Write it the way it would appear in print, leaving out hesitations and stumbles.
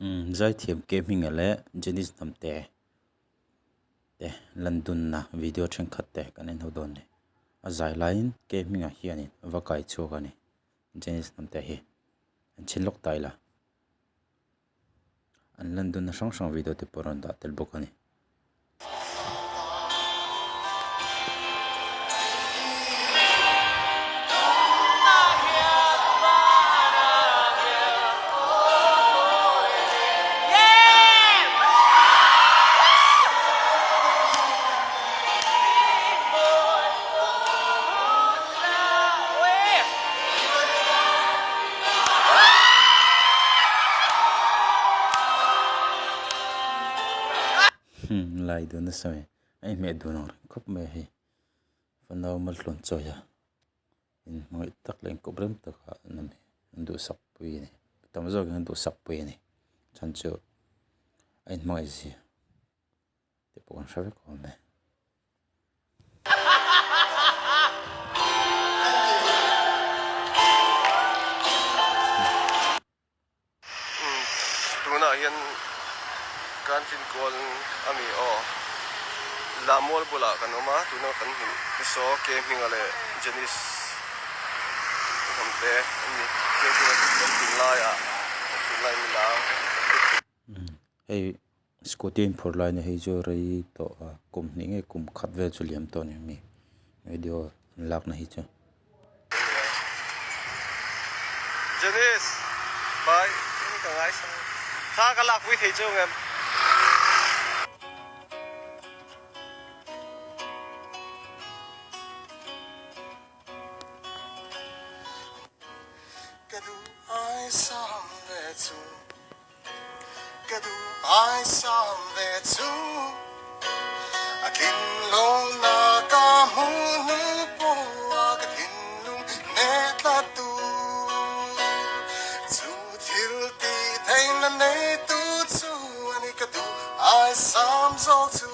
Umm zaithiam ke hminga leh Janice Hnamte te lan dunna video thenkhat te kan en ho dawn a ni. A zai laiin ke hmingah hianin a va kai chhuak a ni Janice Hnamte hi an chhin lawk ta ila. An lan dunna hrang hrang video te pawh a rawn dah tel bawk a ni. Hmm lai dun nasa mai a inhmeh dun ang reng khawp mai a hei fanau maltlawn chawi a inhmangaih tak leh inkawp rem taka an awm hi an duhsak pui a ni tam zawkin an duhsak pui a ni chhan chu a inhmangaih zia. Te pawh kan hre vek awm e. Tunah hian kan finkual a mi aw Lahmual bulah kan awm a, tuna kan hmuh te saw Ke Hminga leh Janice Hnamte an ni. Ke Hminga chu kan tunlaiah tunlai milar. Hei scooty a inphur lai ni hei chu rei tawh a kum hnih nge kum khat vel chu liam tawh a ni mi video an lakna hi chu. Janice bye ka ngaisang thla ka lakpui thei chu ngem. Ka duh ai sam ve chu Ka duh ai sam ve chu A thinlung na ka hmu hnu pawh a ka thinlung ne tla tu Chu thil tih theihna nei tu chu a ni ka duh ai sam zawk chu.